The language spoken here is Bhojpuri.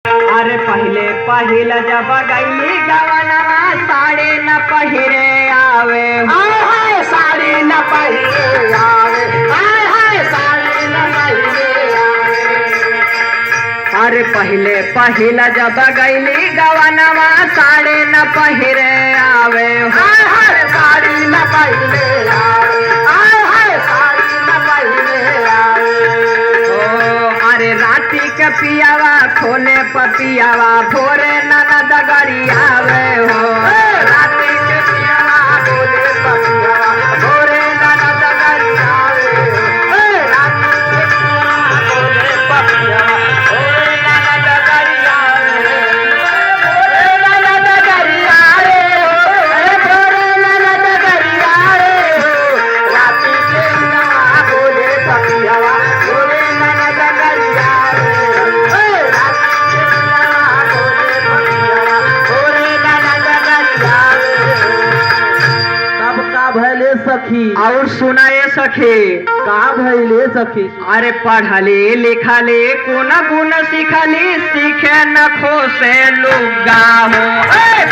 अरे पहिले पहिल जब गईली गवनवा साड़ी न पहिरे आवे हो। आय हाय साड़ी न पहिरे आवे, आय हाय साड़ी न पहिरे आवे। अरे पहिले पहिल जब गईली गवनवा साड़ी न पहिरे आवे हो। आय हाय साड़ी न पहिरे आवे, आय हाय साड़ी न पहिरे आवे। ओ, अरे राती के पियावा खोले पपियावा भोरे ननद गरियावे हो। ए, राती के पियावा बोले पपियावा, भोरे ननद गरियावे। ए, राती के पियावा बोले पपियावा, भोरे ननद गरियावे। भोरे ननद गरियावे हो, ए, भोरे ननद गरियावे हो। राती के पियावा बोले पपियावा, भोरे ननद गरियावे। ए, राती के पियावा बोले पपियावा, भोरे ननद गरियावे। तब का भैले सखी? और सुनाए सखी। का भैले सखी? अरे पढ़ली लिखली गुण गुण सिखली सीखे न खोसे लुगा हो। ए,